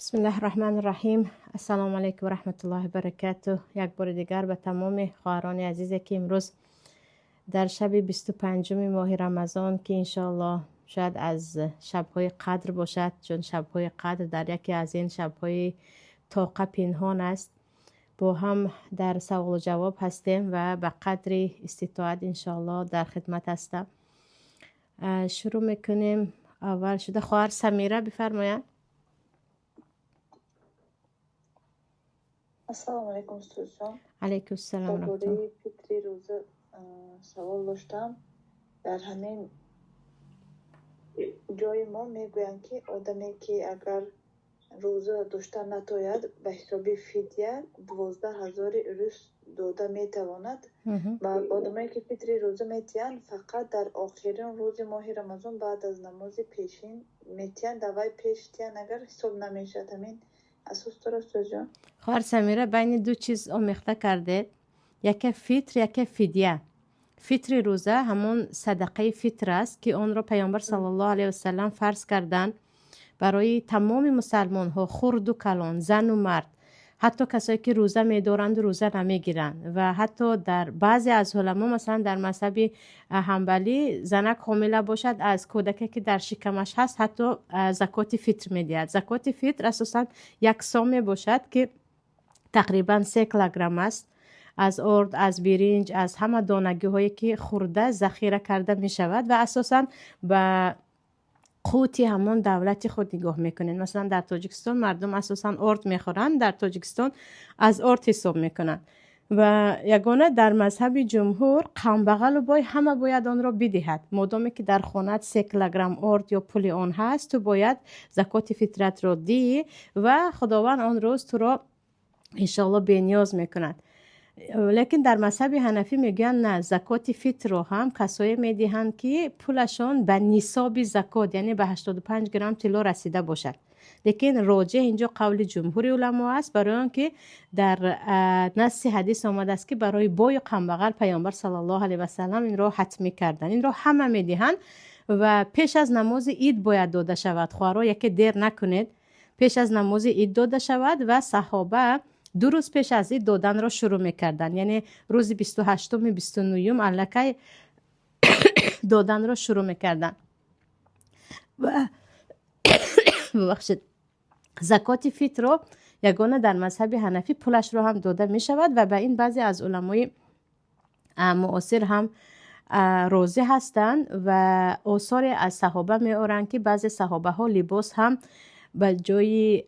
Бисмиллаҳи раҳмани раҳим. Ассалому алайкум ва раҳматуллоҳи ва баракатуҳ. Як бори дигар ба тамоми хоҳарони азизе, ки имрӯз дар шаби 25-уми моҳи Рамазон, ки иншоаллоҳ шояд аз шабҳои қадр бошад, чун шабҳои қадр дар яке аз ин шабҳои тоқа пинҳон аст, бо ҳам дар саволу ҷавоб ҳастем ва ба қадри иститоат иншоаллоҳ дар хидмат ҳастам. Шурӯъ мекунем. Аввал шуда хоҳар Самира бифармоянд. Ассалому алайкум, устодҷон. Алайкум ассалом. Дар бораи фитри рӯза савол доштам. Дар ҳамин ҷои мо мегӯянд, ки одаме, ки агар рӯза дошта натояд, ба ҳисоби фидя 12 000 рус дода метавонад. Ва одамое, ки фитри рӯза метиҳанд, фақат дар охирин рӯзи моҳи Рамазон баъд аз намози пешин метиҳанд, давай пеш тиҳанд, агар ҳисоб намешавад. Ҳамин асос дорад, устодҷон? Хоҳар Самира, байни ду чиз омехта кардед: яке фитр, яке фидя. Фитри рӯза ҳамон садақаи фитр аст, ки онро Паёмбар саллаллоҳу алайҳи васаллам фарз карданд барои тамоми мусалмонҳо, хурду калон, зану мард, ҳатто касое, ки рӯза медоранду рӯза намегиранд. Ва ҳатто дар баъзе аз уламо, масалан, дар мазҳаби ҳанбалӣ, занак ҳомила бошад, аз кӯдаке, ки дар шикамаш ҳаст, ҳатто закоти фитр медиҳад. Закоти фитр асосан як сом мебошад, ки тақрибан 3 килограмм аст, аз орд, аз биринҷ, аз ҳама донагиҳое, ки хурда захира карда мешавад, ва асосан ба қути ҳамон давлати худ нигоҳ мекунед. Масалан, дар Тоҷикистон мардум асосан орд мехӯранд, дар Тоҷикистон аз орд ҳисоб мекунанд. Ва ягона дар мазҳаби ҷумҳур камбағалу бой ҳама бояд онро бидиҳад. Модоме ки дар хонаат 3 килограмм орд ё пули он ҳаст, ту бояд закоти фитратро диҳӣ ва Худованд он рӯз туро иншоалло бениёз мекунад. Лекин дар мазҳаби ҳанафӣ мегӯянд, на, закоти фитрро ҳам касое медиҳанд, ки пулашон ба нисоби закот, яъне ба 85 грамм тилло расида бошад. Лекин роҷеҳ инҷо қавли ҷумҳури уламо аст, барои он ки дар насси ҳадис омадааст, ки барои бою камбағал Паёмбар саллаллоҳу алайҳи васаллам инро ҳатмӣ карданд. Инро ҳама медиҳанд ва пеш аз намози ид бояд дода шавад. Хоҳаро, яке дер накунед, пеш аз намози ид дода шавад. Ва саҳоба 2 рӯз пеш аз ид доданро шурӯъ мекарданд, яъне рӯзи 28-уми, 29-юм аллакай доданро шурӯъ мекарданд. Ва бубахшед, закоти фитрро ягона дар мазҳаби ҳанафӣ пулашро ҳам дода мешавад ва ба ин баъзе аз уламои муосир ҳам розӣ ҳастанд ва осоре аз саҳоба меоранд, ки баъзе саҳобаҳо либос ҳам ба ҷои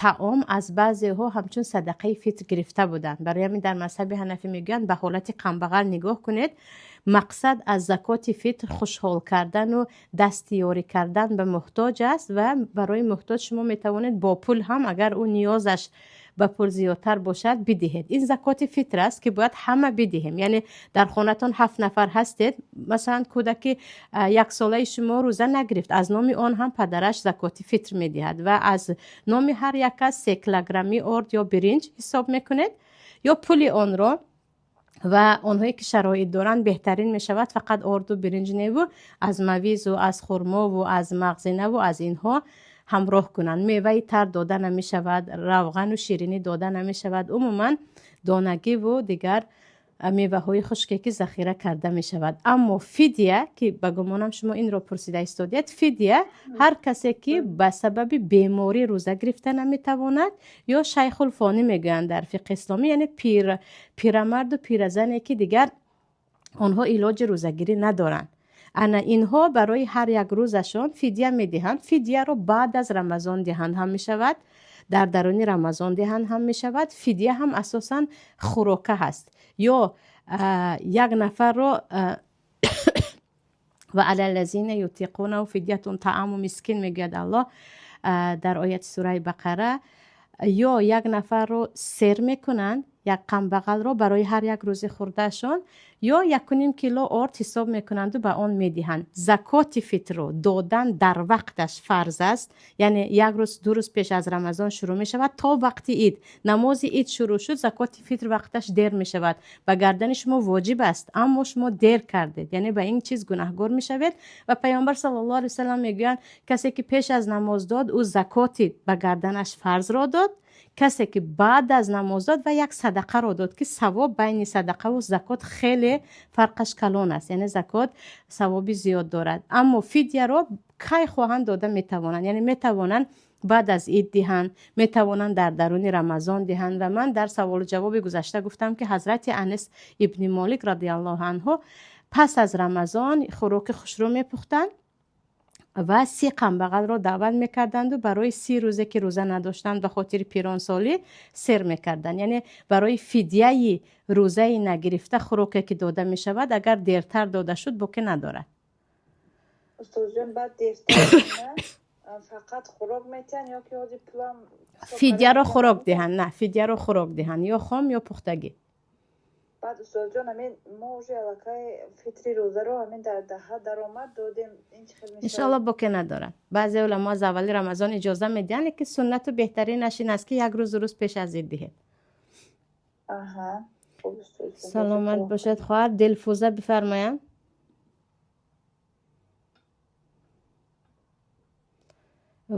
таом аз баъзеҳо ҳамчун садақаи фитр гирифта буданд. Барои ҳамин дар мазҳаби ҳанафӣ мегӯянд, ба ҳолати камбағал нигоҳ кунед. Мақсад аз закоти фитр хушҳол кардану дастиёрӣ кардан ба муҳтоҷ аст ва барои муҳтоҷ шумо метавонед бо пул ҳам, агар ӯ ниёзаш ба пул зиёдтар бошад, бидиҳед. Ин закоти фитр аст, ки бояд ҳама бидиҳем. Яъне дар хонатон ҳафт нафар ҳастед, масалан, кӯдаки яксолаи шумо рӯза нагирифт, аз номи он ҳам падараш закоти фитр медиҳад ва аз номи ҳар як кас 3 килограмми орд ё биринҷ ҳисоб мекунед ё пули онро. Ва онҳое, ки шароит доранд, беҳтарин мешавад, фақат орду биринҷ неву, аз мавизу аз хурмову аз мағзинаву аз инҳо ҳамроҳ кунанд. Меваи тар дода намешавад, равғану ширинӣ дода намешавад, умуман донагиву дигар меваҳои хушке, ки захира карда мешавад. Аммо фидя, ки ба гумонам шумо инро пурсида истодед, фидя ҳар касе, ки ба сабаби беморӣ рӯза гирифта наметавонад ё шайхулфонӣ мегӯянд дар фиқҳи исломӣ, яъне пирамарду пиразане, ки дигар онҳо илоҷи рӯзагирӣ надоранд, ана инҳо барои ҳар як рӯзашон фидя медиҳанд. Фидяро баъд аз Рамазон диҳанд ҳам мешавад, дар даруни Рамазон диҳанд ҳам мешавад. Фидя ҳам асосан хӯрока ҳаст ё як нафарро ва алаллазина ютиқунаҳу фидятун тааму мискин, мегӯяд Аллоҳ дар ояти сураи Бақара. Ё як нафарро сер мекунанд. Як камбағалро барои ҳар як рӯзи хӯрдаашон ё 1,5 кило орд ҳисоб мекунанду ба он медиҳанд. Закоти фитрро додан дар вақташ фарз аст, яъне як рӯз, 2 рӯз пеш аз Рамазон шурӯъ мешавад то вақти ид. Намози ид шурӯъ шуд, закоти фитр вақташ дер мешавад, ба гардани шумо воҷиб аст, аммо шумо дер кардед, яъне ба ин чиз гунаҳгор мешавед. Ва Паёмбар саллаллоҳу алайҳи васаллам мегӯянд, касе ки пеш аз намоз дод, ӯ закоти ба гарданаш фарзро дод, касе ки баъд аз намоз дод ва як садақаро дод, ки савоб байни садақаву закот хеле фарқаш калон аст, яъне закот савоби зиёд дорад. Аммо фидияро кай хоҳанд дода метавонанд, яъне метавонанд баъд аз ид диҳанд, метавонанд дар даруни Рамазон диҳанд. Ва ман дар саволу ҷавоби гузашта гуфтам, ки ҳазрати Анас ибни Молик радиаллоҳу анҳу пас аз Рамазон хӯроки хушрӯ мепухтанд ва 30 камбағалро даъват мекарданду барои 30 рӯзе ки рӯза надоштанд ба хотири пиронсолӣ сер мекарданд. Яъне барои фидияи рӯзаи нагирифта хӯроке ки дода мешавад, агар дертар дода шуд, боке надорад. Устозҷон, баъд дертар фақат хӯрок метиҳанд ё ки ҳозир пулам? Фидияро хӯрок диҳанд, на, фидияро хӯрок диҳанд, ё хом ё пухтагӣ. Баъд, устозҷон, ҳамин мо уже аллакай фитри рӯзаро ҳамин дар даҳа даромад додем, ин чӣ хел мешавад? Иншоалло, боке надорад. Баъзе уламо аз аввали Рамазон иҷоза медиҳанд, лекин суннату беҳтаринаш ин аст, ки як рӯзу рӯз пеш аз ид диҳед. Аҳа, хуб, устозҷон. Саломат бошед, хоҳар Дилфуза, бифармоянд.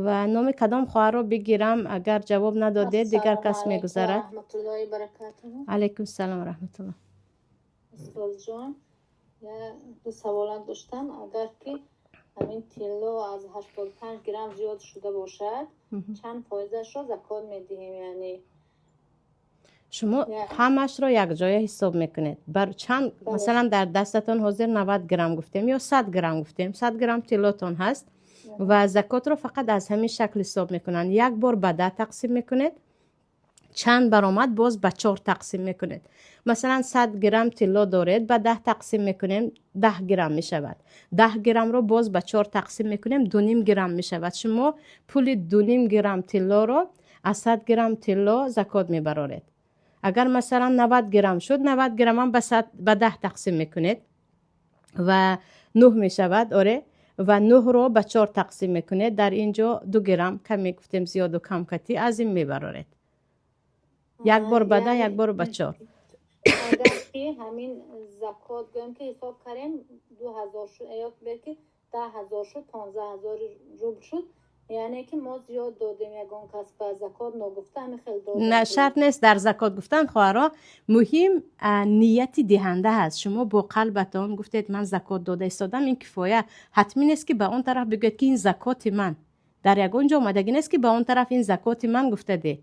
Ва номи кадом хоҳарро бигирам? Агар ҷавоб надодед, дигар кас мегузарад. Раҳматуллоҳи баракатуҳу. Алайкум салом, раҳматуллоҳ. Устозҷон, ду саволат доштам. Агар ки ҳамин тилло аз 85 грамм зиёд шуда бошад, чанд фоизашро закот медиҳем, яъне? Шумо ҳамашро якҷоя ҳисоб мекунед. Бар чанд, масалан, дар дастатон ҳозир 90 грамм гуфтем ё 100 грамм гуфтем, 100 грамм тиллотон ҳаст ва закотро фақат аз ҳамин шакл ҳисоб мекунанд. Як бор ба 10 тақсим мекунед, чанд баромад, боз ба 4 тақсим мекунед. Масалан, 100 грамм тилло доред, ба 10 тақсим мекунем, 10 грамм мешавад. 10 граммро боз ба 4 тақсим мекунем, 2,5 грамм мешавад. Шумо пули 2,5 грамм тиллоро аз 100 грамм тилло закот мебароред. Агар масалан 90 грамм шуд, 90 граммам ба 10 тақсим мекунед ва 9 мешавад, оре, ва 9-ро ба 4 тақсим мекунед, дар ин ҷо 2 грамм каме гуфтем, зиёду кам кати аз ин мебароред. Як бор ба 10, як бор ба 4. Агар ки ҳамин закот гӯем ки ҳисоб кардем, 2000 шуд ё ки 10 000 шуд, 15 000 рубл шуд, яъне ки мо зиёд додем, ягон кас ба закот ногуфта ҳамин хел додем. На, шарт нест дар закот гуфтан, хоҳаро. Муҳим нияти диҳанда ҳаст. Шумо бо қалбатон гуфтед, ман закот дода истодам, ин кифоя. Ҳатмӣ нест, ки ба он тараф бигӯед, ки ин закоти ман. Дар ягон ҷо омадагӣ нест, ки ба он тараф ин закоти ман гуфта де.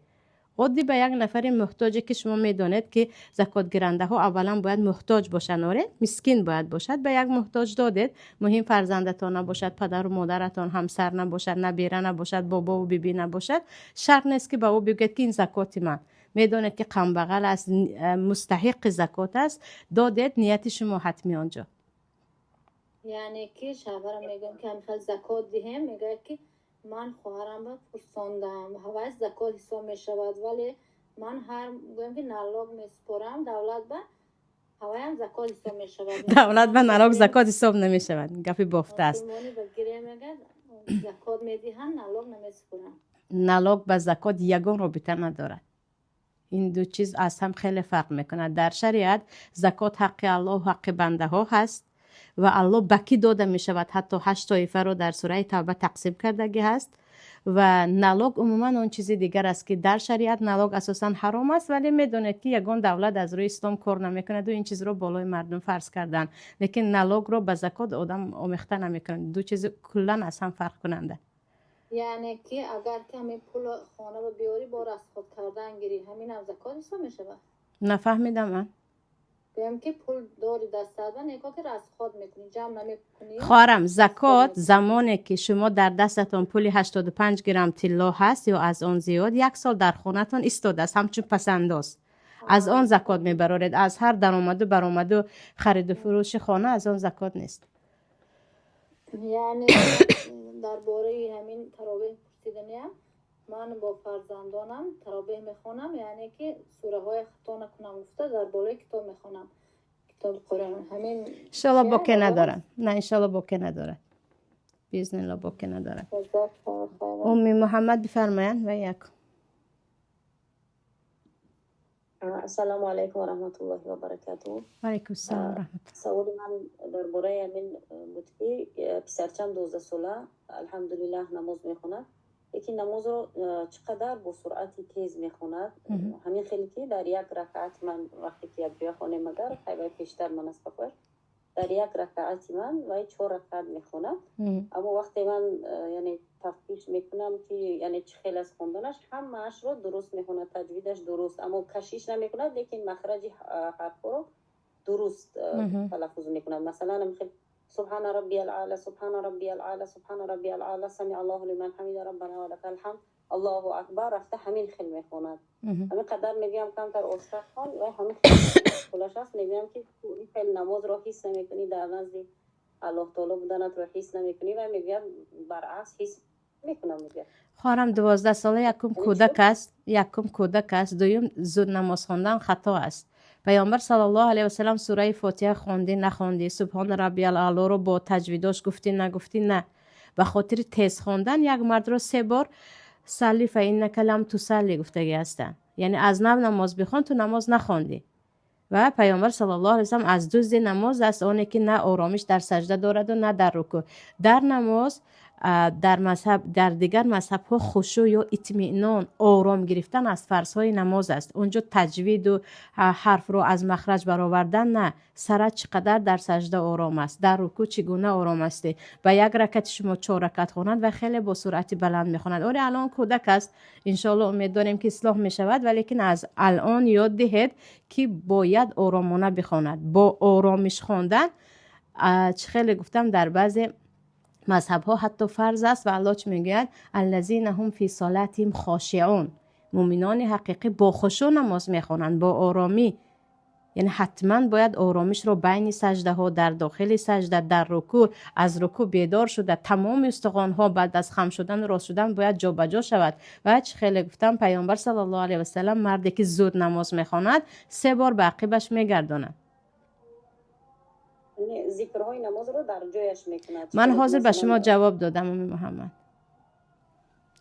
Оддӣ ба як нафари муҳтоҷе, ки шумо медонед, ки закотгирандаҳо аввалан бояд муҳтоҷ бошанд, оре, мискин бояд бошад, ба як муҳтоҷ додед. Муҳим фарзандатон набошад, падару модаратон, ҳамсар набошад, набера набошад, бобову бибӣ набошад. Шарт нест, ки ба ӯ бигӯед, ки ин закоти ман. Медонед, ки камбағал аст, мустаҳиқи закот аст, додед, нияти шумо ҳатмӣ он ҷо. Яъне ки шавҳарам мегӯям, ки ҳамин хел закот диҳем, мегӯяд, ки ман хоҳарамро пурсондам, ҳавайс закот ҳисоб мешавад, вале ман ҳар гӯям ки налог месупорам давлат ба, ҳаваям закот ҳисоб мешавад. Давлат ба налог закот ҳисоб намешавад, гапи бофта аст. Ба гире мегӯяд, закот медиҳам, налог намесупорам. Налог ба закот ягон робита надорад. Ин ду чиз аз ҳам хеле фарқ мекунад. Дар шариат закот ҳаққи Аллоҳ, ҳаққи бандаҳо ҳаст ва Аллоҳ ба кӣ дода мешавад, ҳатто ҳашт тоифаро дар сураи Тавба тақсим кардагӣ ҳаст. Ва налог умуман он чизи дигар аст, ки дар шариат налог асосан ҳаром аст, вале медонед, ки ягон давлат аз рӯи ислом кор намекунаду ин чизро болои мардум фарз карданд. Лекин налогро ба закот одам омехта намекунад, ду чизи куллан аз ҳам фарқ кунанда. Яъне ки агар ки ҳамин пул хона ба биёрӣ, бо расход кардан гирӣ, ҳаминам закот ҳисоб мешавад? Нафаҳмидам ман. Гӯям ки пул дори дастат ва неко ки расход мекунӣ, ҷамъ намекунӣ. Хоҳарам, закот замоне ки шумо дар дастатон пули 85 грамм тилло ҳаст ё аз он зиёд, як сол дар хонатон истодааст ҳамчун пасандоз, аз он закот мебароред. Аз ҳар даромаду баромаду хариду фурӯши хона аз он закот нест. Яъне дар бораи ҳамин таровеҳ пурсиданиям. Ман бо фарзандонам таровеҳ мехонам, яъне ки сураҳои хато накунам гуфта дар болои китоб мехонам. Китоби Қуръон. Ҳамин иншоалло боке надорад. На, иншоалло боке надорад. Биизниллоҳ боке надорад. Умми Муҳаммад бифармоянд ва як. Ассалому алайкум ва раҳматуллоҳи ва баракатуҳ. Ва алайкум ассалом ва раҳматуллоҳ. Саволи ман дар бораи ҳамин буд ки писарчам 12 сола, алҳамдулиллаҳ, намоз мехонад, лекин намозро чӣ қадар бо суръати тез мехонад, ҳамин хеле ки дар як ракаат ман вақте ки якҷоя хонем, агар хайвай пештар ман аз папояш, дар як ракаати ман вай 4 ракаат мехонад. Аммо вақте ман яъне тафтиш мекунам ки яъне чӣ хел аст хонданаш, ҳамаашро дуруст мехонад, таҷвидаш дуруст, аммо кашиш намекунад, лекин махраҷи ҳарфҳоро дуруст талаффуз мекунад. Масалан, хел субҳана раббиял аъла, субҳана раббиял аъла, субҳана раббиял аъла, самиа аллоҳу лиман ҳамида, раббана ва лакал ҳамд, аллоҳу акбар, рафта ҳамин хел мехонад. Ҳамин қадар мегӯям камтар оста хон, ва ҳамин хел хулаш аст. Мегӯям ки ту ин хел намозро ҳис намекунӣ, дар назди аллоҳ таоло буданатро ҳис намекунӣ, ва мегӯяд баръакс ҳис мекунам, мегӯяд. Хоҳарам 12 сола якум кӯдак аст, якум кӯдак аст, дуюм зуд намоз хондан хато аст. Паёмбар саллаллоҳу алайҳи васаллам сураи Фотиҳа хондӣ, нахондӣ, субҳона раббиял аълоро бо таҷвидош гуфтӣ, нагуфтӣ, на. Ба хотири тез хондан як мардро 3 бор салли фа иннака лам тусалли гуфтагӣ ҳастанд. Яъне аз нав намоз бихон, ту намоз нахондӣ. Ва паёмбар саллаллоҳу алайҳи васаллам аз дузди намоз аст оне ки на оромиш дар саҷда дораду на дар рукӯъ. Дар намоз, дар мазҳаб, дар дигар мазҳабҳо хушӯъ ё итминон, ором гирифтан аз фарзҳои намоз аст. Унҷо таҷвиду ҳарфро аз махраҷ баровардан на. Сарат чӣ қадар дар саҷда ором аст, дар рукӯъ чӣ гуна ором ҳастӣ. Ба як ракати шумо 4 ракат хонад ва хеле бо суръати баланд мехонад. Оре, алон кӯдак аст, иншоалло умед дорем ки ислоҳ мешавад, валекин аз алон ёд диҳед ки бояд оромона бихонад. Бо оромиш хондан, чӣ хеле гуфтам, дар баъзе мазҳабҳо ҳатто фарз аст ва аллоҳ чӣ мегӯяд? Аллазина ҳум фи солатиҳим хошиун. Муъминони ҳақиқӣ бо хушӯъ намоз мехонанд, бо оромӣ. Яъне ҳатман бояд оромишро байни саҷдаҳо, дар дохили саҷда, дар рукӯъ, аз рукӯъ бедор шуда, тамоми устухонҳо баъд аз хам шудан ва рост шудан бояд ҷобаҷо шавад. Ва чӣ хеле гуфтам, паёмбар саллаллоҳу алайҳи васаллам марде ки зуд намоз мехонад, 3 бор ба ақибаш мегардонад. Зикрҳои намозро дар ҷояш мекунад. Ман ҳозир ба шумо ҷавоб додам, Умми Муҳаммад.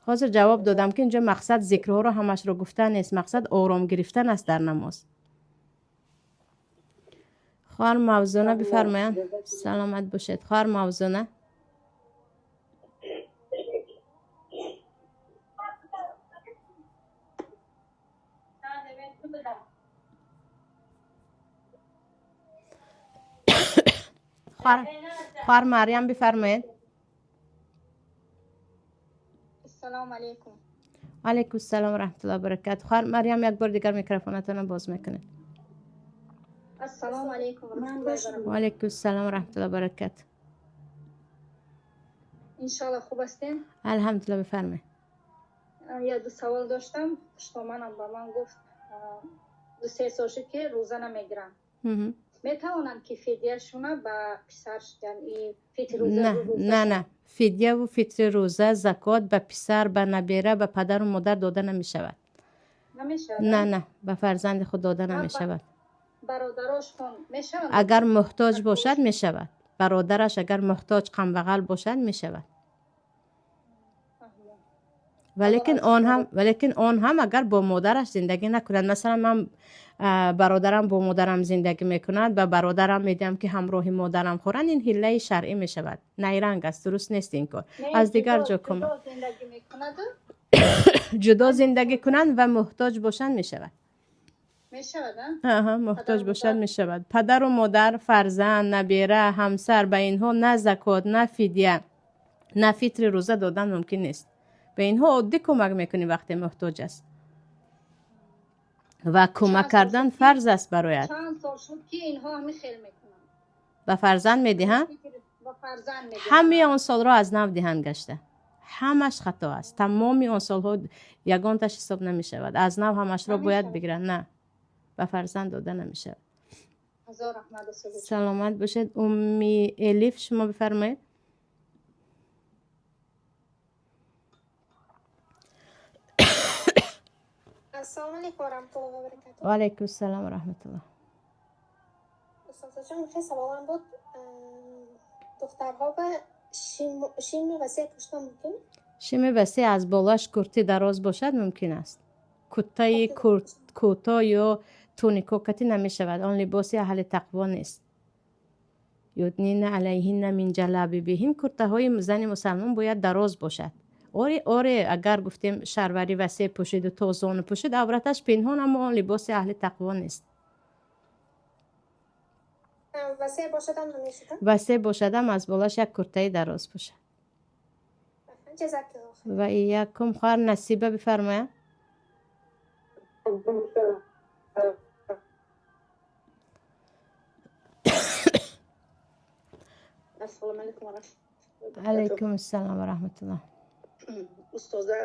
Ҳозир ҷавоб додам ки инҷо мақсад зикрҳоро ҳамашро гуфтан нест, мақсад ором гирифтан аст дар намоз. Хоҳар Мавзуна бифармоянд. Саломат бошед. Хоҳар Мавзуна. خواهر مریم بفرمایید. السلام علیکم. علیکم السلام و رحمت الله و برکاته. خواهر مریم یک بار دیگر میکروفونتان رو باز میکنید. السلام علیکم و رحمت الله و برکاته. و علیکم السلام و رحمت الله و برکاته. ان شاء الله خوب هستین؟ الحمدلله، بفرمایید. یه دو سوال داشتم. خوشتامنم به من گفت 2-3 سال شد که روزه نمیگیرم. میتوانند که فدیه شونه به پسر، یعنی فطر روزه؟ نه نه نه، فدیه و فطر روزه، زکات به پسر، به نبیره، به پدر و مادر داده نمیشود. نمیشود؟ نه نه، به فرزند خود داده نمیشود. برادراش خون میشود؟ اگر محتاج باشد میشود. برادرش اگر محتاج کمبغل باشد میشود. ولیکن آن هم اگر با مادرش زندگی نکند. مثلا من برادرم با مادرم زندگی میکند، به برادرم میدم که همراه مادرم خورند، این حیله شرعی میشود. نیرنگ است، درست نیست این کار. از دیگر جا کمک. جدا زندگی کنند و محتاج باشند میشود. میشود؟ آها، محتاج باشند میشود. پدر و مادر، فرزند، نبیره، همسر، به اینها نه زکات، نه فدیه، نه فطر روزه دادن ممکن نیست. به اینها عادی کمک میکنی وقتی محتاج است و کمک کردن فرض است برایت. چند سال شد که اینها همین خیل میکنن. به فرزند میدهند؟ به فرزند میدهند. همه آن سال را از نو دهند گشته. همش خطا است. تمامی آن سالها یگانتش حساب نمیشود. از نو همش را باید بگیرند. نه، به فرزند داده نمیشود. هزار رحمت. سلامت باشید. امی الیف شما بفرمایید. Ассалому алайкум ва раҳматуллоҳи ва баракатуҳ. Ва алайкум ассалом ва раҳматуллоҳ. Устозаҷон, хеле саволам буд. Духтарҳо ба шими васеъ пӯшидан мумкин? Шими васеъ аз болоаш курти дароз бошад, мумкин аст. Куртаи кӯтоҳ ё тунико кати намешавад. Он либоси аҳли тақво нест. Юднина алайҳинна мин ҷалабибиҳин, куртаҳои зани мусалмон бояд дароз бошад. Оре, оре, агар гуфтем шарвари васеъ пӯшиду то зону пӯшид, авраташ пинҳон, аммо он либоси аҳли тақво нест. Васеъ бошадам намешудам? Васеъ бошадам, аз болоаш як куртаи дароз пӯшад. Ҷазакаллоҳ хайр. Ва иякум. Хоҳар Насиба, бифармояд. Ассалому алайкум ва раҳматуллоҳи ва баракатуҳ. Алайкум ассалом ва раҳматуллоҳ. Устоза,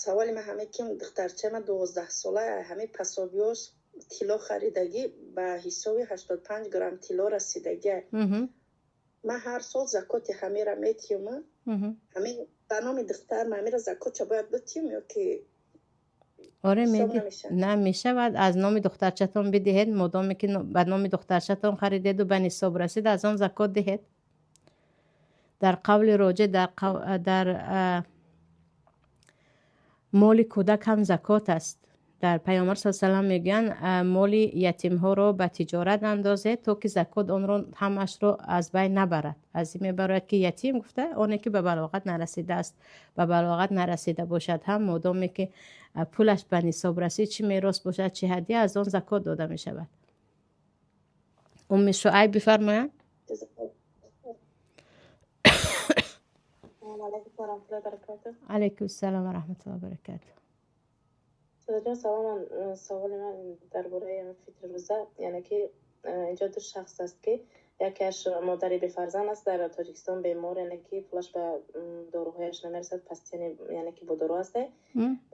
саволи ман ҳаме ки духтарчама 12 сола, ҳаме пособиёш тилло харидагӣ, ба ҳисоби 85 грамм тилло расидагӣ. Ман ҳар сол закоти ҳамера метиюм. Ҳамин ба номи духтарма ҳамера закотча бояд битиюм ё ки Оре. ҳисоб Меди намешавад? На, мешавад, аз номи духтарчатон бидиҳед. Модоме ки ба номи духтарчатон харидеду ба нисоб расид, аз он закот диҳед. Дар қавли роҷеъ дар моли кӯдак ҳам закот аст. Дар Паёмбар са салам мегӯянд: моли ятимҳоро ба тиҷорат андозед, то ки закот онро ҳамашро аз байн набарад. Аз ин мебарояд, ки ятим гуфта оне ки ба балоғат нарасидааст. Ба балоғат нарасида бошад ҳам, модоме ки пулаш ба нисоб расид, чӣ мерос бошад, чӣ ҳадя, аз он закот дода мешавад. Умми Шуайб, бифармоянд. Ҷазакаллоҳ. Ассалому алайкум ва раҳматуллоҳи ва баракатуҳ. Алайкум ассалом ва раҳматуллоҳи ва баракатуҳ. Устодҷон, саломан. Саволи ман дар бораи фитри рӯза, яъне ки инҷо ду шахс аст, ки якеаш модари бефарзанд аст, дар Тоҷикистон бемор, яъне ки пулаш ба доруҳояш намерасад, пастяни, яъне ки бо дору ҳасте.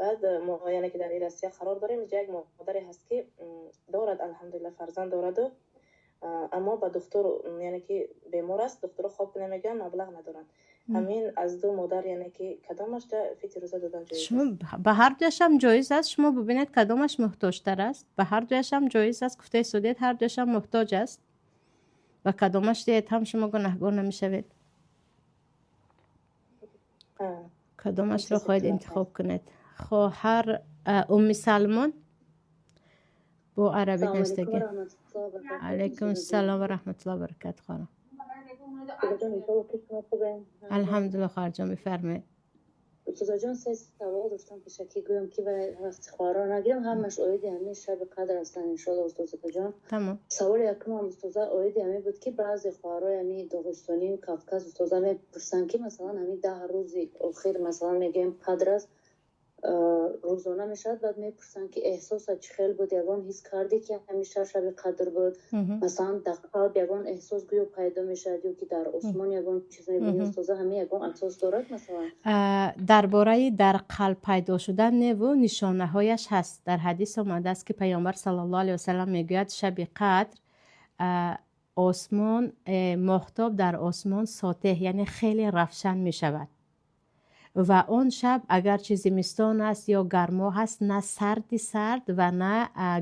Баъд мо, яъне ки дар Россия қарор дорем, инҷо як модаре ҳаст, ки дорад, алҳамдулилла, фарзанд дораду, аммо ба духтур, яъне ки бемор аст, духтуро хоб намегӯянд, маблағ надоранд. Ҳамин аз ду модар, яъне ки кадомашда фитри рӯза додан ҷоиз Шумо аст? Ба ҳар дуяшам ҷоиз аст. Шумо бубинед, кадомаш муҳтоҷтар аст. Ба ҳар дуяшам ҷоиз аст. Гуфтаи судед, ҳар дуяшам муҳтоҷ аст. Ба кадомаш диҳед ҳам, шумо гунаҳгор намешавед. Кадомашро хоҳед, интихоб кунед. Хоҳар Умми Салмон, бо арабӣ навистагӣ. Алайкум ассалом ва раҳматуллоҳи ва баракатуҳ, хоҳарам. Алҳамдулилла, хоҳарҷон, бифармоед. Устозаҷон, се савол доштам пешакӣ гӯям, ки вақти хоҳарро нагирам. Ҳамаш оиди ҳамин шаби қадр ҳастанд, иншоалло, устозаҷон. Тамом. Саволи якумам, устоза, оиди ҳамин буд, ки баъзе хоҳарҳои ҳамин Доғистонию Кавказ, устоза, мепурсанд, ки масалан ҳамин 10 рӯзи охир, масалан, мегӯем, қадр аст, рӯзона мешавад. Баъд мепурсанд, ки эҳсоса чӣ хел буд, ягон ҳис кардӣ, ки ҳамеша шаби қадр буд, масалан, дар қалб ягон эҳсос гӯё пайдо мешавад ё ки дар осмон ягон чиз мебинӣ? Устоза, ҳамин ягон асос дорад, масалан? Дар бораи дар қалб пайдо шудан неву, нишонаҳояш ҳаст. Дар ҳадис омадааст, ки Паёмбар саллаллоҳу алайҳи васалам мегӯяд: шаби қадр осмон, моҳтоб дар осмон сотеҳ, яъне хеле равшан мешавад. Ва он шаб, агарчи зимистон аст ё гармо ҳаст, на сарди сард ва на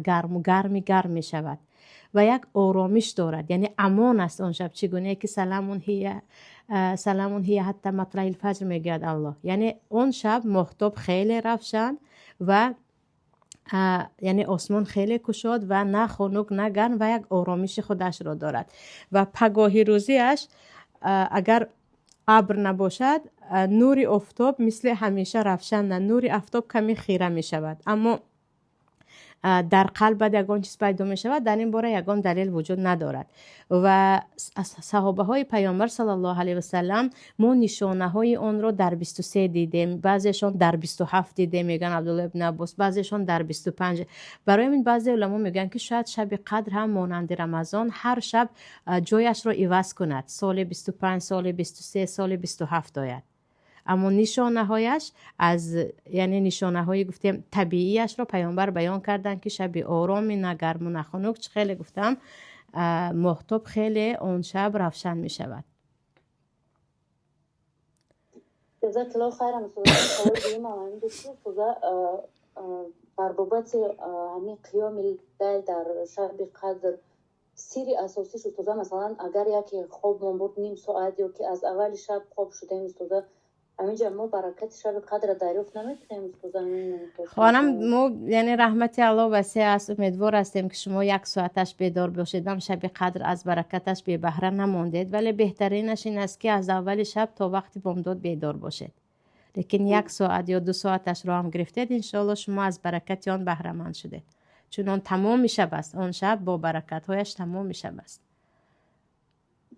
гарму гарми гарм мешавад ва як оромиш дорад, яъне амон аст он шаб. Чӣ гунае ки سلام هي حتى مطلع الفجر мегӯяд Аллоҳ. Яъне он шаб моҳтоб хеле равшан ва яъне осмон хеле кушод ва на хунук, на гарм ва як оромиши худашро дорад. Ва пагоҳи рӯзиаш, агар абр набошад, нури офтоб мисли ҳамеша равшан на, нури офтоб каме хира мешавад. Аммо дар қалб баъд ягон чиз пайдо мешавад, дар ин бора ягон далел вуҷуд надорад. Ва саҳобаҳои Паёмбар саллаллоҳу алайҳи васалам мо нишонаҳои онро дар 23 дидем, баъзешон дар 27 дидем, мегӯянд Абдулло ибн Аббос, баъзешон дар 25. Барои ҳамин баъзе уламо мегӯянд, ки шояд шаби қадр ҳам монанди Рамазон ҳар шаб ҷояшро иваз кунад, соли 25, соли 23, соли 27 ояд. Аммо нишонаҳояш аз, яъне нишонаҳои, гуфтем, табиияшро Паёмбар баён карданд, ки шаби ороми, на гарму на хунук, чӣ хеле гуфтам, моҳтоб хеле он шаб равшан мешавад. Ҷазакаллоҳу хайран, устоза. Саволи дуюмам ҳамин буд, ки устоза, дар бобати ҳамин қиёми лайл дар шаби қадр сирри асосиш, устоза, масалан, агар яке хобмон бурд ним соат ё ки аз аввали шаб хоб шудаем, устоза, ҳаминҷа мо баракати шаби қадрро дарёфт намекунем, устоза? Хонам, мо, яъне, раҳмати Аллоҳ васеъ аст. Умедвор ҳастем, ки шумо як соаташ бедор бошедам, шаби қадр аз баракаташ бебаҳра намондед. Вале беҳтаринаш ин аст, ки аз аввали шаб то вақти бомдод бедор бошед. Лекин як соат ё 2 соаташро ҳам гирифтед, иншоалло, шумо аз баракати он баҳраманд шудед, чун он тамоми шаб аст. Он шаб бо баракатҳояш тамоми шаб аст.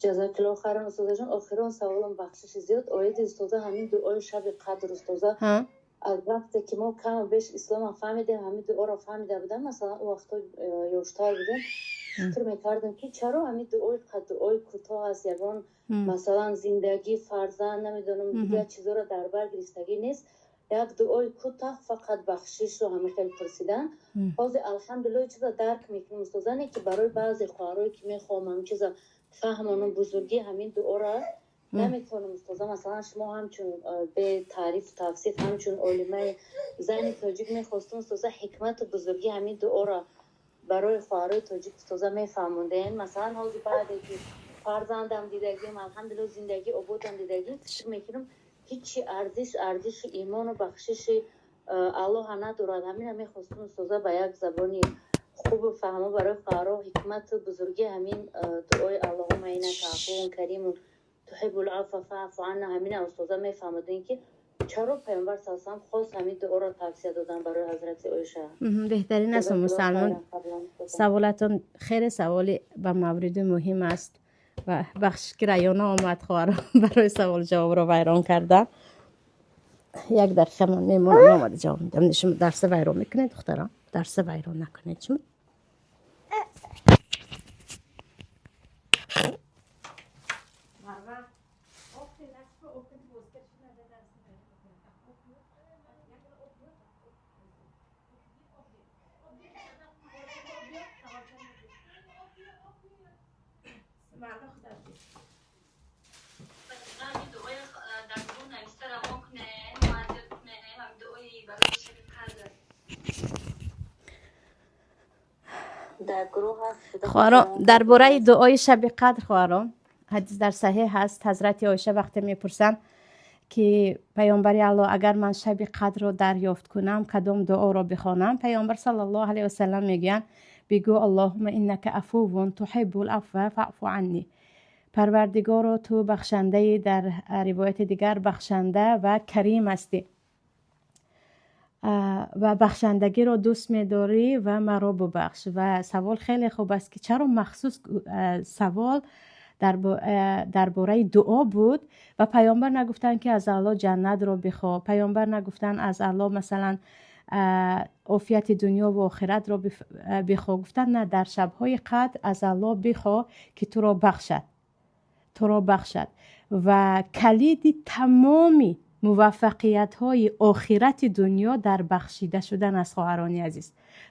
Ҷазакаллоҳу хайран, устозаҷон. Охирон саволам, бахшиши зиёд, оиди, устоза, ҳамин дуои шаби қадр. Устоза, аз вақте ки мо каму беш исломам фаҳмидем, ҳамин дуоро фаҳмида будам. Масалан, он вақтҳо ёштар будем, фикр мекардем, ки чаро ҳамин дуои дуои кӯтоҳ аст, ягон, масалан, зиндагӣ, фарзанд, намедонам, дигар чизоро дар бар гирифтагӣ нест, як дуои кӯтоҳ, фақат бахшишро ҳамин хел пурсидан. Ҳозир, алҳамдулилло, чиза дарк мекунем, устоза, не ки барои баъзе хоҳарое, ки мехоҳам ҳамин чиза фаҳмонам, бузургии ҳамин дуоро наметавонам, устоза. Масалан, шумо ҳамчун бетаърифу тавсиф, ҳамчун олимаи зани тоҷик, мехостум, устоза, ҳикмату бузургии ҳамин дуоро барои хоҳарои тоҷик, устоза, мефаҳмондем. Масалан, ҳозир баъде ки фарзандам дидагим, алҳамдулилло, зиндагӣ ободам дидагим, фикр мекунам, ҳичи арзиши имону бахшиши Аллоҳа надорад. Ҳамина мехостум, устоза, ба як забони хубу фаҳмо барои хоҳаро ҳикмату бузургии ҳамин дуои "Аллоҳумма иннака афуввун каримун туҳиббул афва фаъфу анна", ҳамина, устоза, мефаҳмодем, ки чаро Паёмбар саллаллоҳу алайҳи васаллам хос ҳамин дуоро тавсия додан барои ҳазрати Оиша. Беҳтарин аст, мусалмон. Саволатон хеле саволи ба мавриди муҳим аст ва бахшиш, ки Раёна омад, хоҳаро, барои савол ҷавобро вайрон кардан. Як дақиқа ман мемонам, омада ҷавоб медиҳам. Шумо дарса вайрон мекунед, духтарон, дарса вайрон накунед шумо. Хоҳарон, дар бораи дуои шаби қадр, хоҳарон, ҳадис дар саҳеҳ ҳаст. Ҳазрати Оиша вақте мепурсанд, ки паёмбари Аллоҳ, агар ман шаби қадрро дарёфт кунам, кадом дуоро бихонам? Паёмбар саллаллоҳу алайҳи васаллам мегӯянд: "Бигӯ: Аллоҳумма иннака афуввун туҳиббул афва фаъфу анни". Парвардигоро, ту бахшандаи, дар ривояти дигар, бахшанда ва карим ҳастӣ ва бахшандагиро дӯст медорӣ ва маро бубахш. Ва савол хеле хуб аст, ки чаро махсус савол дар бораи дуо буд ва паёмбар нагуфтанд, ки аз Аллоҳ ҷаннатро бихоҳ, паёмбар нагуфтанд, аз Аллоҳ, масалан, офияти дунё ва охиратро бихоҳ. Гуфтанд: на, дар шабҳои қадр аз Аллоҳ бихоҳ, ки туро бахшад, туро бахшад. Ва калиди тамоми муваффақиятҳои охирати дунё дар бахшида шудан аст, хоҳарони азиз.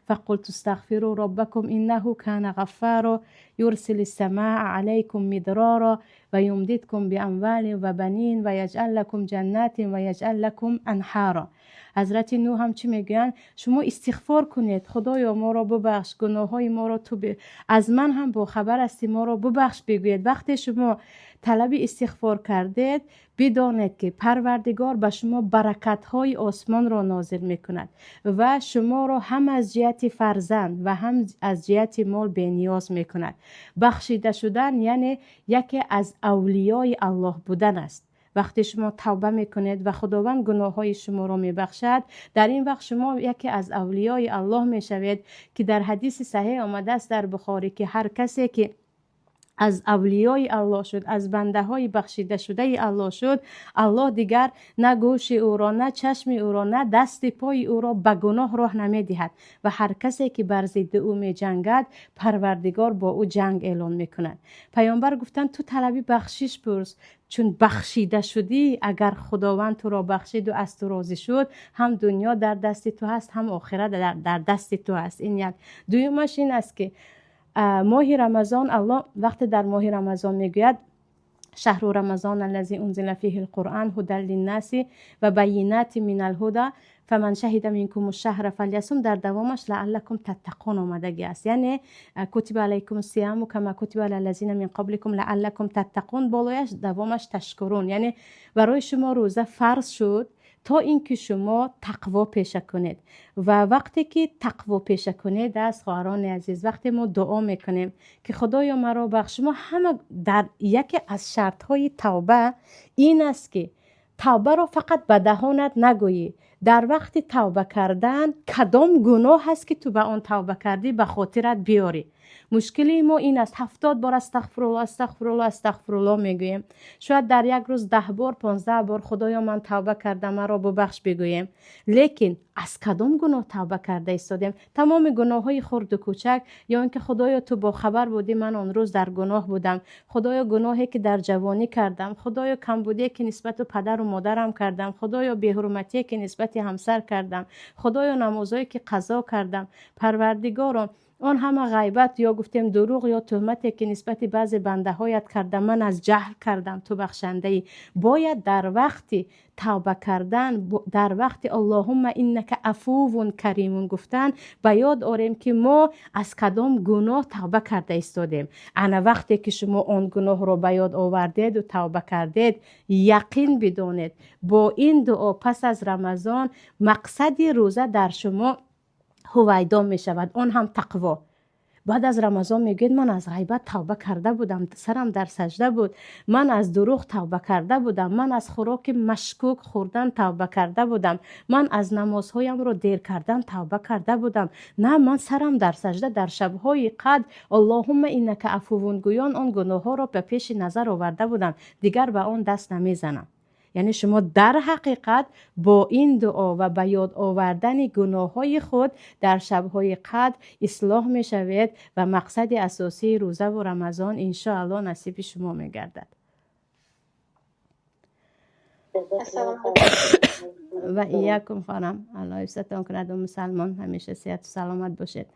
"فقلت استغفروا ربكم إنه كان غفارا يرسل السماء عليكم مدرارا ويمددكم بأموال وبنين ويجعل لكم جنات ويجعل لكم أنهارا". Ҳазрати Нӯҳ ҳам чӣ мегӯянд? Шумо истиғфор кунед: Худоё, моро бубахш, гуноҳҳои моро ту аз ман ҳам бохабар ҳастӣ, моро бубахш, бигӯед. Вақте шумо талаби истиғфор кардед, бидонед, ки Парвардигор ба шумо баракатҳои осмонро нозил мекунад ва шуморо ҳам аз ҷиҳати фарзанд ва ҳам аз ҷиҳати мол бениёз мекунад. Бахшида шудан яъне яке аз авлиёи Аллоҳ будан аст. Вақте шумо тавба мекунед ва Худованд гуноҳҳои шуморо мебахшад, дар ин вақт шумо яке аз авлиёи Аллоҳ мешавед, ки дар ҳадиси саҳеҳ омадааст дар Бухорӣ, ки ҳар касе ки аз авлиёи Аллоҳ шуд, аз бандаҳои бахшидашудаи Аллоҳ шуд, Аллоҳ дигар на гӯши ӯро, на чашми ӯро, на дасти пои ӯро ба гуноҳ роҳ намедиҳад ва ҳар касе ки бар зидди ӯ меҷангад, Парвардигор бо ӯ ҷанг эълон мекунад. Паёмбар гуфтанд: ту талаби бахшиш пурс, чун бахшида шудӣ. Агар Худованд туро бахшиду аз ту розӣ шуд, ҳам дунё дар дасти ту ҳаст, ҳам охират дар дасти ту ҳаст. Ин як. Дуюмаш ин аст, ки моҳи Рамазон, Аллоҳ вақте дар моҳи Рамазон мегӯяд: شهر رمضان الذي انزل فيه القرآن هدى للناس و بینات من الهدى فمن شهد منکم الشهر فلیصم، در دوامش لعلکم تتقون آمدگی است. یعنی کتب علیکم الصیام کما کتب علی الذین من قبلکم لعلکم تتقون، بالایش دوامش تشکرون. یعنی برای شما روزه فرض شد تا اینکه شما تقوا پیشه کنید. و وقتی که تقوا پیشه کنید از خواهران عزیز، وقتی ما دعا میکنیم که خدایا مرا بخش، ما همه در یکی از شرط های توبه این است که توبه را فقط به دهانت نگویی. در وقت توبه کردن کدام گناه هست که تو به آن توبه کردی به خاطرت بیاری. مشکلی ما این است 70 بار استغفرالله استغفرالله استغفرالله میگوییم، شاید در یک روز 10 بار 15 بار خدایا من توبه کردم مرا ببخش بگوییم، لیکن از کدام گناه توبه کرده ایستادیم؟ تمام گناه های خرد و کوچک، یا اینکه خدایا تو با خبر بودی من آن روز در گناه بودم، خدایا گناهی که در جوانی کردم، خدایا کمبودی که نسبت به پدر و مادرم کردم، خدایا بی‌حرمتی که نسبت همسر کردم، خدایا نمازهایی که قضا کردم، پروردگارم آن همه غیبت یا گفتیم دروغ یا تهمتی که نسبت بعض بنده هایت کردم من از جهل کردم، تو بخشنده ای. باید در وقت توبه کردن، در وقت اللهم انک عفو کریم گفتن به یاد آریم که ما از کدام گناه توبه کرده ایستادیم. انا وقتی که شما آن گناه را به یاد آوردید و توبه کردید، یقین بدانید با این دعا پس از رمضان مقصد روزه در شما هویدا می شود، آن هم تقوا. بعد از رمضان میگوید من از غیبت توبه کرده بودم، سرم در سجده بود، من از دروغ توبه کرده بودم، من از خوراک مشکوک خوردن توبه کرده بودم، من از نمازهایم رو دیر کردن توبه کرده بودم، نه من سرم در سجده در شبهای قدر اللهم انک عفو گویان آن گناه ها را به پیش نظر آورده بودم، دیگر به آن دست نمیزنم. یعنی شما در حقیقت با این دعا و به یاد آوردن گناه های خود در شبهای قدر اصلاح می شوید و مقصد اساسی روزه و رمضان ان شاء الله نصیب شما می گردد. و ایاکم خانم، الله حفظتان کند و مسلمان همیشه صحت و سلامت باشید.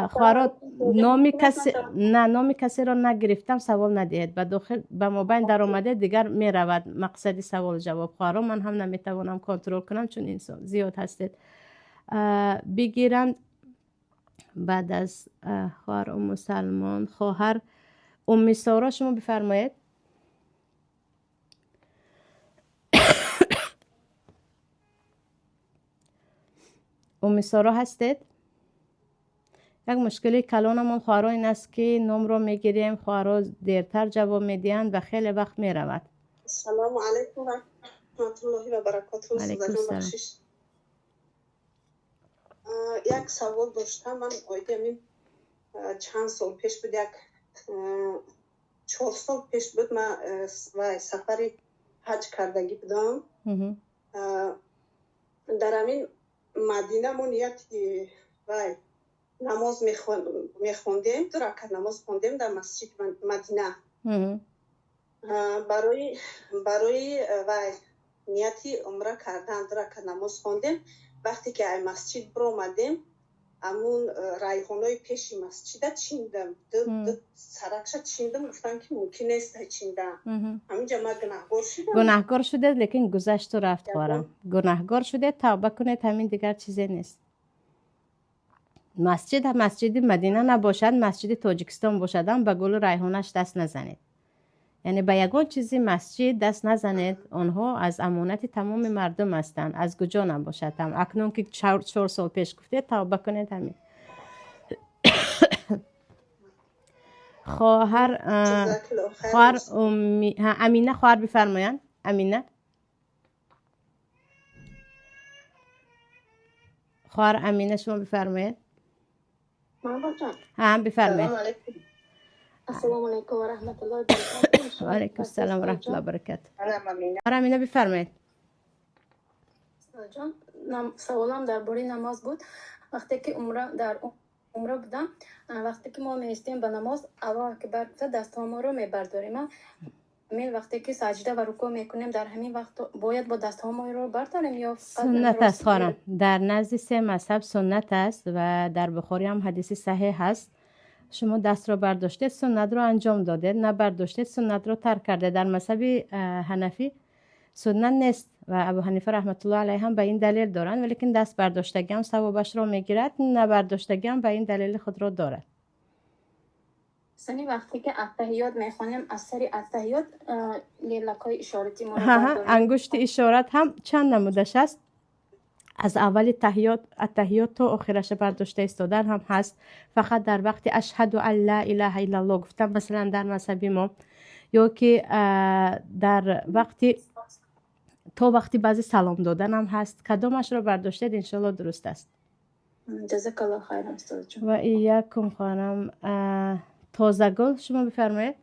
خواهرات نامی کسی نه، نامی کسی را نگرفتم، سوال ندهید. به داخل به موبایل در آمده دیگر می رود مقصد سوال جواب. خواهرات من هم نمیتوانم کنترل کنم چون انسان زیاد هستید. بگیرند بعد از خواهر ام مسلمان، خواهر ام سارا شما بفرمایید. ام سارا هستید؟ یک مشکلی کلانمون خواهرها این است که نام را میگیریم، خواهرها دیرتر جواب میدهند و خیلی وقت میرود. السلام علیکم و رحمت الله و برکاته. علیکم السلام. یک سوال داشتم من آیدی چند سال پیش بود، یک 4 سال پیش بود، من سفر حج کردگی بودم. در همین مدینه ما نیت و نماز میخوندیم، 2 رکعت نماز خوندیم در مسجد مدینه. برای و نیتی عمره کردن 2 رکعت نماز خوندیم. وقتی که از مسجد برآمدیم، همون ریحانای پیش مسجد چیندم، دو سرکش چیندم، گفتن که ممکن نیست چیندم. همینجا من گناهگار شدم. گناهگار شده لیکن گذشت و رفت. خواهرم گناهگار شده، توبه کنید، همین دیگر چیزی نیست. مسجد مسجد مدینه نباشد، مسجد تاجیکستان باشد، به گل ریحانش دست نزنید. یعنی به یگان چیزی مسجد دست نزنید، آنها از امانت تمام مردم هستند، از کجا نباشد هم. اکنون که 4 سال پیش گفته توبه کنید همین. خواهر امینه، خواهر بفرمایند. امینه، خواهر امینه شما بفرمایید. هم بفرمایید. السلام علیکم و رحمت الله و برکاته. و علیکم السلام و رحمت الله و برکاته. خواهر امینه بفرمایید. جان، سوالم درباره نماز بود. وقتی که در عمره بودم، وقتی که ما میستیم به نماز، الله اکبر دست‌ها ما رو میبرداریم. همین وقتی که سجده و رکوع میکنیم، در همین وقت باید با دست‌ها ما رو برداریم یا سنت است خانم؟ در نزد 3 مذهب سنت است و در بخاری هم حدیث صحیح هست. Шумо дастро бардоштед, суннатро анҷом додед, набардоштед, суннатро тарк кардед. Дар мазҳаби ҳанафӣ суннат нест ва Абу Ҳанифа раҳматуллоҳ алайҳ ҳам ба ин далел доранд, валекин даст бардоштагӣ ҳам савобашро мегирад, набардоштагӣ ҳам ба ин далели худро дорад. Сани вақте ки аттаҳиёт мехонем, аз сари аттаҳиёт лелакҳои ишорати моро ангушти ишорат ҳам чанд намудаш аст. Аз аввали таҳиёт аттаҳиёт то охираша бардошта истодан ҳам ҳаст. Фақат дар вақти ашҳаду ан ла илаҳа иллаллоҳ гуфтан, масалан, дар мазҳаби мо, ё ки дар вақти то вақти баъзе салом додан ҳам ҳаст. Кадомашро бардоштед, иншоалло дуруст аст. Ҷазакаллоҳ хайран, устодҷон. Ва иякум, хоҳарам Тозагул, шумо бифармоед.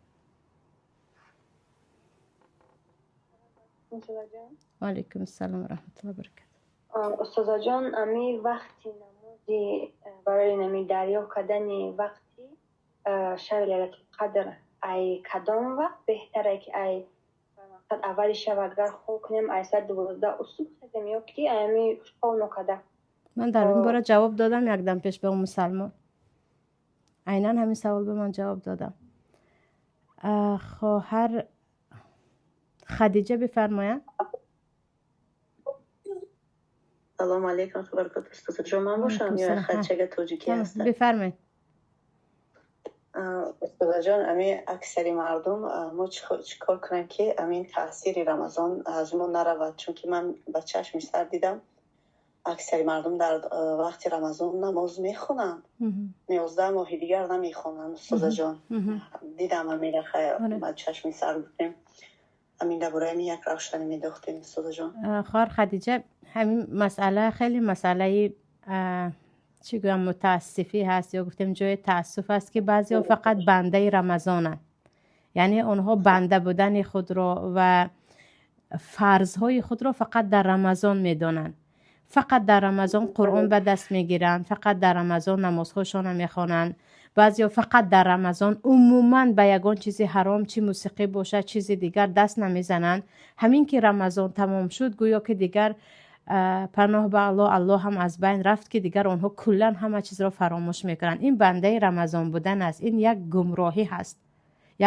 Ва алайкум ассалом ва раҳматуллоҳи ва баракатуҳ. Устозаҷон, ами вақти намози барои нами дарёфт кардани вақти шаби Лайлатул Қадр ай кадом вақт беҳтаре, ки ай мақсад аввали шаб агар хоб кунем, ай соат 12 усуб хезем ё ки ами хоб нокарда? Ман дар ин бора ҷавоб додам якдам пеш ба он мусалмон. Айнан ҳамин савол ба ман ҷавоб додам. Хоҳар Хадиҷа бифармоянд. Салому алейкум ва баракатуҳ. Устозаҷон, ман бошам ё Хадичага тоҷикӣ ҳастам? Бифармоед. Устозаҷон, ами аксари мардум мо чӣ кор кунем, ки амин таъсири Рамазон аз мо наравад? Чунки ман ба чашми сар дидам, аксари мардум дар вақти Рамазон намоз мехонанд, 11 моҳи дигар намехонанд. Устозаҷон, дидам амира, ба чашми сар гуфтем, амин дар бораи ами як равшанӣ медохтем, устозаҷон. Хоҳар Хадиҷа, ҳамин масъала хеле масъалаи чӣ гӯям, мутаассифӣ ҳаст ё гуфтем ҷои таассуф аст, ки баъзеҳо фақат бандаи Рамазонанд, яъне онҳо банда будани худро ва фарзҳои худро фақат дар Рамазон медонанд, фақат дар Рамазон Қуръон ба даст мегиранд, фақат дар Рамазон намозҳошонро мехонанд. Баъзеҳо фақат дар Рамазон умуман ба ягон чизи ҳаром, чӣ мусиқӣ бошад, чизи дигар, даст намезананд. Ҳамин ки Рамазон тамом шуд, гӯё ки дигар, паноҳ ба Аллоҳ, Аллоҳ ҳам аз байн рафт, ки дигар онҳо куллан ҳама чизро фаромӯш мекунанд. Ин бандаи Рамазон будан аст. Ин як гумроҳӣ ҳаст,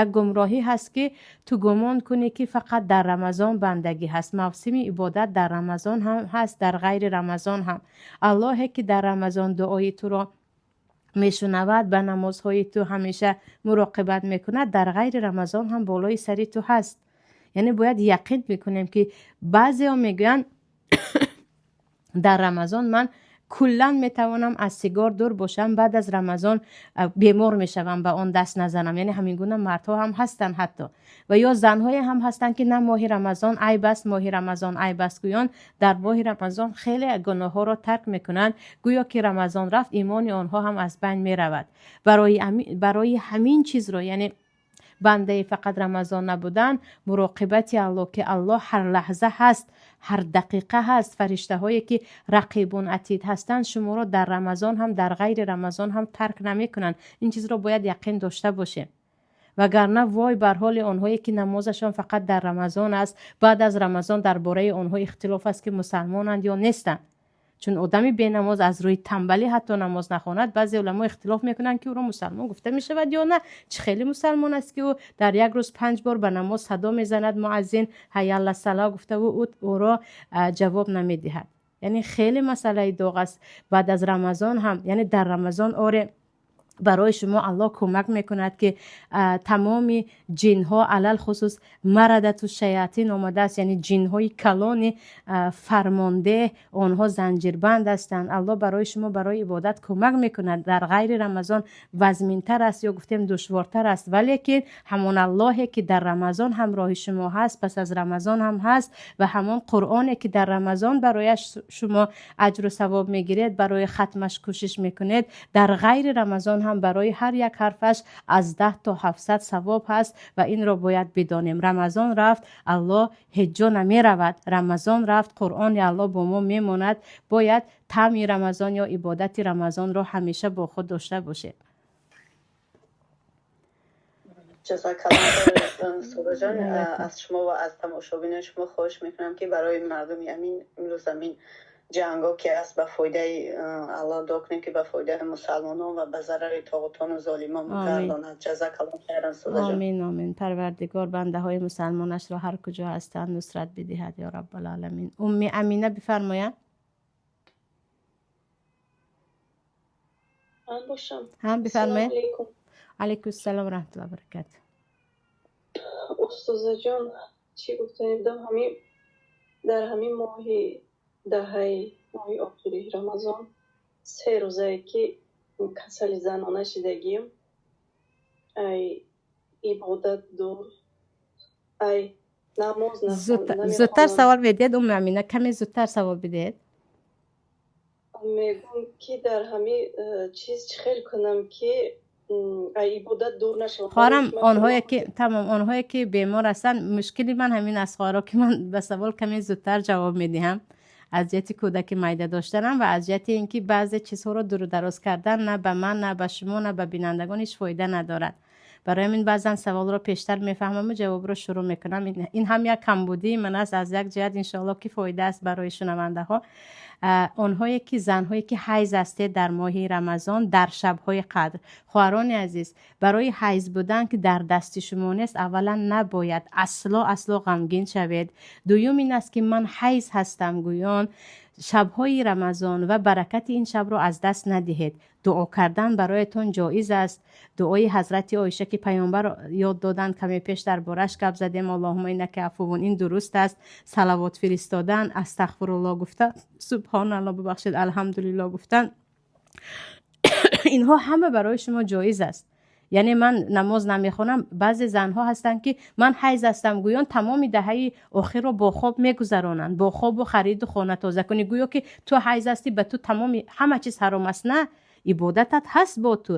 як гумроҳӣ ҳаст, ки ту гумон кунӣ, ки фақат дар Рамазон бандагӣ ҳаст. Мавсими ибодат дар Рамазон ҳам ҳаст, дар ғайри Рамазон ҳам. Аллоҳе ки дар Рамазон дуои туро мешунавад, ба намозҳои ту ҳамеша муроқибат мекунад, дар ғайри Рамазон ҳам болои сари ту ҳаст. Яъне бояд яқин мекунем, ки баъзеҳо мегӯянд: дар Рамазон ман куллан метавонам аз сигор дур бошам, баъд аз Рамазон бемор мешавам, ба он даст назанам. Яъне ҳамин гуна мардҳо ҳам ҳастанд ҳатто, ва ё занҳое ҳам ҳастанд, ки на, моҳи Рамазон айб аст, моҳи Рамазон айб аст гӯён дар моҳи Рамазон хеле гуноҳҳоро тарк мекунанд. Гӯё ки Рамазон рафт, имони онҳо ҳам аз байн меравад. Барои ҳамин чизро, яъне бандаи фақат Рамазон набудан, муроқибати Аллоҳ, ки Аллоҳ ҳар лаҳза ҳаст, ҳар дақиқа ҳаст, фариштаҳое ки рақибун атид ҳастанд, шуморо дар Рамазон ҳам, дар ғайри Рамазон ҳам тарк намекунанд. Ин чизро бояд яқин дошта бошем, вагарна вой бар ҳоли онҳое ки намозашон фақат дар Рамазон аст, баъд аз Рамазон дар бораи онҳо ихтилоф аст, ки мусалмонанд ё нестанд. Чун одами бенамоз аз рӯи тамбалӣ ҳатто намоз нахонад, баъзе уламо ихтилоф мекунанд, ки ӯро мусалмон гуфта мешавад ё на. Чӣ хеле мусалмон аст, ки ӯ дар як рӯз панҷ бор ба намоз садо мезанад муаззин, ҳайя сала гуфта, ӯ ӯро ҷавоб намедиҳад? Яъне хеле масъалаи доғ аст. Баъд аз Рамазон ҳам, яъне дар Рамазон оре, барои шумо Аллоҳ кӯмак мекунад, ки тамоми ҷинҳо, алалхусус марадату шаятин омадааст, яъне ҷинҳои калони фармондеҳ, онҳо занҷирбанд ҳастанд. Аллоҳ барои шумо барои ибодат кӯмак мекунад. Дар ғайри Рамазон вазминтар аст ё гуфтем душвортар аст, валекин ҳамон Аллоҳе ки дар Рамазон ҳамроҳи шумо ҳаст, пас аз Рамазон ҳам ҳаст ва ҳамон Қуръоне ки дар Рамазон барояш шумо аҷру савоб мегиред, барои хатмаш кӯшиш мекунед, дар ғайри Рамазон ҳам барои ҳар як ҳарфаш аз 10 то 700 савоб ҳаст ва инро бояд бидонем. Рамазон рафт, Аллоҳ ҳеҷ ҷо намеравад. Рамазон рафт, Қуръони Аллоҳ бо мо мемонад. Бояд таъми Рамазон ё ибодати Рамазонро ҳамеша бо худ дошта бошем. Ҷазакаллоҳ, аз шумо ва аз тамошобинони шумо хоҳиш мекунам, ки барои мардуми амин имрӯз амин Ҷанго ки аст, ба фоидаи Аллоҳ дуо кунем, ки ба фоидаи мусалмонон ва ба зарари тоғутону золимон гардонад. Ҷазакаллоҳ хайран, Сӯзаҷон. Омин, омин. Парвардигор бандаҳои мусалмонашро ҳар куҷо ҳастанд нусрат бидиҳад, ё раббалоламин. Умми Амина, бифармоянд. Ман бошам. Ҳам, бифармоед. Алайкум ассалом раҳматуллоҳи баракату. Устозаҷон, чӣ гуфтани будам, ҳамин дар ҳамин моҳи даҳаи моҳи охири Рамазон 3 рӯзае ки касали занона шидагим, ай ибодат дур, ай намоз. Зудтар савол медиҳед, Умми Амина, каме зудтар савол бидиҳед. Мегӯм, ки дар ҳамин чиз чӣ хел кунам, ки ай ибодат дур нашавам? Хоҳарам, онҳое ки тамом, онҳое ки бемор ҳастанд, мушкили ман ҳамин аст, хоҳаро, ки ман ба савол каме зудтар ҷавоб медиҳам, аз ҷиҳати кӯдаки майда доштанам ва аз ҷиҳати ин ки баъзе чизҳоро дуру дароз кардан на ба ман, на ба шумо, на ба бинандагон ҳеҷ фоида надорад. Барои ҳамин баъзан саволро пештар мефаҳмаму ҷавобро шурӯъ мекунам. Ин ҳам як камбудии ман аст аз як ҷиҳат, иншоалло, ки фоида аст барои шунавандаҳо. Онҳое ки занҳое ки ҳайз ҳастед дар моҳи Рамазон, дар шабҳои қадр, хоҳарони азиз, барои ҳайз будан, ки дар дасти шумо нест, аввалан набояд асло асло ғамгин шавед. Дуюм ин аст, ки ман ҳайз ҳастам гӯён шабҳои Рамазон ва баракати ин шабро аз даст надиҳед. Дуо кардан бароятон ҷоиз аст. Дуои ҳазрати Оиша, ки паёмбар ёд доданд, каме пеш дар бораш гап задем, аллоҳума иннака афувун, ин дуруст аст. Салавот фиристодан, астағфирулло гуфтан, субҳоналло, бубахшед, алҳамдулилло гуфтан, инҳо ҳама барои шумо ҷоиз аст. Яъне ман намоз намехонам, баъзе занҳо ҳастанд, ки ман ҳайз ҳастам гӯён тамоми даҳаи охирро бо хоб мегузаронанд, бо хобу хариду хона тозакунӣ, гӯё ки ту ҳайз ҳастӣ, ба ту тамоми ҳама чиз ҳаром аст. На, ибодатат ҳаст бо ту,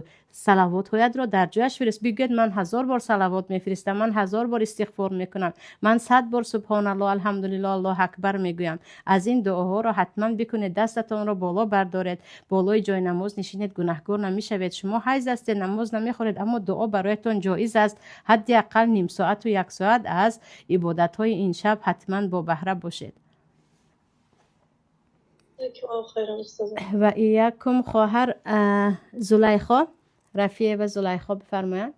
салавотҳоятро дар ҷояш фирист. Бигӯяд: ман 1000 бор салавот мефиристам, ман 1000 бор истиғфор мекунам, ман 100 бор субҳоналло, алҳамдулилло, аллоҳ акбар мегӯям. Аз ин дуоҳоро ҳатман бикунед, дастатонро боло бардоред, болои ҷои намоз нишинед, гунаҳгор намешавед. Шумо ҳайз ҳастед, намоз намехонед, аммо дуо бароятон ҷоиз аст. Ҳадди ақал ним соату як соат аз ибодатҳои ин шаб ҳатман бо баҳра бошед. Ва иякум. Хоҳар Зулайхо Рафиева Зулайхо, бифармоянд.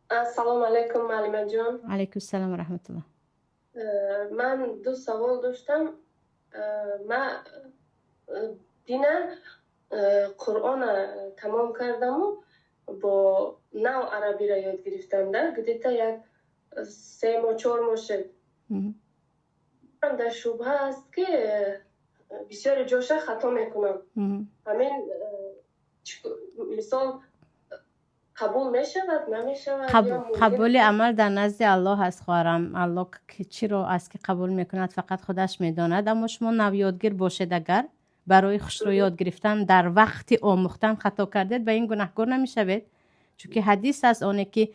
Ассалому алайкум, муаллимаҷон. Алайкум салом ва раҳматуллоҳ. Ман ду савол доштам. Ман дина Қуръона тамом кардаму бо нав арабиро ёд гирифтам, да где-то як 3 моҳ, 4 моҳ шуд. Дар шубҳа аст, ки бисёри ҷоша хато мекунам. Ҳамин мисол қабул мешавад, намешавад? Қабули амал дар назди Аллоҳ аст, хоҳарам. Аллоҳ чиро аст ки қабул мекунад, фақат худаш медонад. Аммо шумо навёдгир бошед, агар барои хушрӯ ёд гирифтан дар вақти омӯхтан хато кардед, ба ин гунаҳкор намешавед, чунки ҳадис аст: оне ки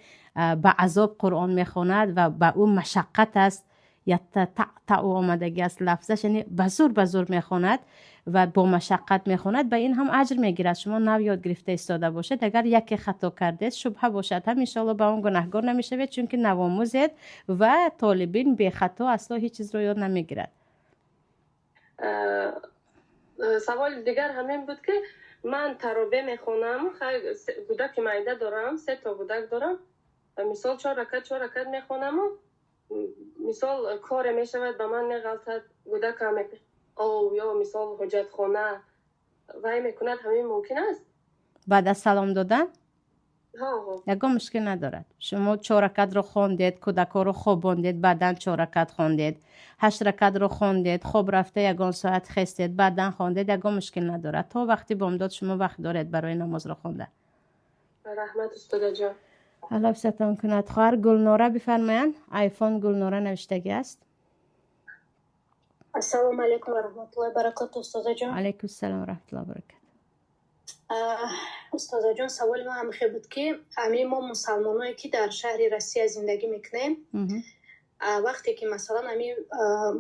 ба азоб Қуръон мехонад ва ба ӯ машаққат аст, ятатаъ омадагӣ аст лафзаш, яъне ба зур ба зур мехонад ва бо машаққат мехонад, ба ин ҳам аҷр мегирад. Шумо нав ёд гирифта истода бошед, агар яке хато кардед, шубҳа бошад ҳам, иншоалло, ба он гунаҳгор намешавед, чунки навомӯзед ва толибин бехато асло ҳеҷ чизро ёд намегирад. Саволи дигар ҳамин буд, ки ман тарове мехонам, кӯдаки майда дорам, се то кӯдак дорам. Мисол, чор ракат, чор ракат мехонаму мисол коре мешавад, ба ман меғалтад, кӯдакам ов ё мисол ҳоҷатхона вай мекунад, ҳамин мумкин аст? Баъд аз салом додан ягон мушкил надорад. Шумо чор ракатро хондед, кӯдакҳоро хобондед, баъдан чор ракат хондед, ҳашт ракатро хондед, хоб рафта ягон соат хестед, баъдан хондед, ягон мушкил надорад. То вақти бомдод шумо вақт доред барои намозро хондан. Раҳмат, устодаҷон. Алло ҳифзатон кунад. Хоҳар Гулнора, бифармоянд. Айфон Гулнора навиштагӣ аст. Ассалому алайкум ва раҳматуллоҳи баракату, устозаҷон. Алайкум салом ва раҳматуллоҳи баракату. Устозаҷон, саволи ман ҳамихел буд, ки ҳамин мо мусалмоное, ки дар шаҳри Россия зиндагӣ мекунем, вақте ки масалан ҳамин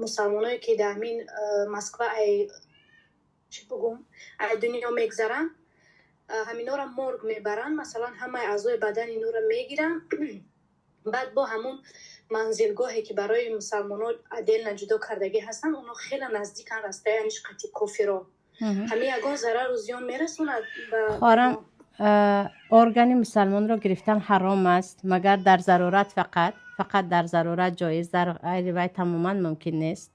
мусалмоное, ки дар ҳамин Москва ай чӣ бугум, ай дунё мегзаранд, ҳаминора морг мебаранд, масалан ҳамаи аъзои бадани инора мегиранд. Баъд бо ҳамун манзилгоҳе, ки барои мусалмонҳо отдельно ҷудо кардагӣ ҳастанд, онҳо хеле наздикан, расстояние ш қати кофиро. Ҳамин ягон зарару зиён мерасонад? Хоҳарам, органи мусалмонро гирифтан ҳаром аст, магар дар зарурат. Фақат, фақат дар зарурат ҷоиз, дар ғайри вай тамоман мумкин нест.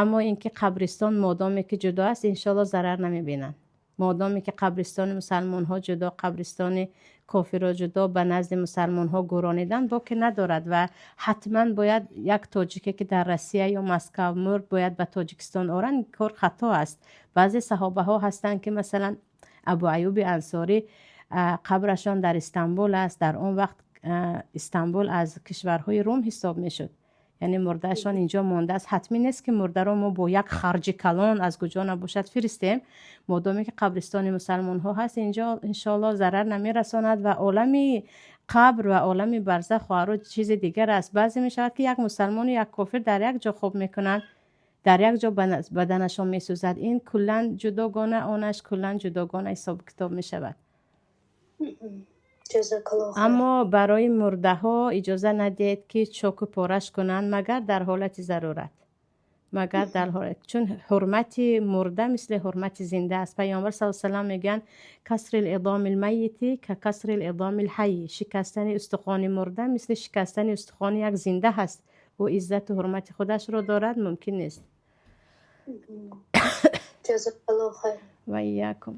Аммо ин ки қабристон модоме ки ҷудо аст, иншоалло, зарар намебинанд. Модоме ки қабристони мусалмонҳо ҷудо, қабристони кофиро ҷудо, ба назди мусалмонҳо гӯронидан боке надорад. Ва ҳатман бояд як тоҷике, ки дар Россия ё Москав мурд, бояд ба Тоҷикистон оранд, кор хато аст. Баъзе саҳобаҳо ҳастанд, ки масалан Абу Аюби Ансорӣ қабрашон дар Истанбул аст. Дар он вақт Истанбул аз кишварҳои Рум ҳисоб мешуд, яъне мурдаашон инҷо мондааст. Ҳатмӣ нест, ки мурдаро мо бо як харҷи калон аз куҷо набошад фиристем. Модоме ки қабристони мусалмонҳо ҳаст инҷо, иншоалло, зарар намерасонад. Ва олами қабр ва олами барзах, хоҳаро, чизи дигар аст. Баъзе мешавад, ки як мусалмону як кофир дар як ҷо хоб мекунанд, дар як ҷо баданашон месӯзад. Ин куллан ҷудогона, онаш куллан ҷудогона ҳисобу китоб мешавад. Аммо барои мурдаҳо иҷоза надиҳед, ки чоку пораш кунанд, магар дар ҳолати зарурат, магар дар ҳолат, чун ҳурмати мурда мисли ҳурмати зинда аст. Паёмбар сал салам мегӯянд: كسر عظام الميت ككسر عظام الحي. Шикастани устухони мурда мисли шикастани устухони як зинда ҳаст. Ӯ иззату ҳурмати худашро дорад, мумкин нест. Ва иякум.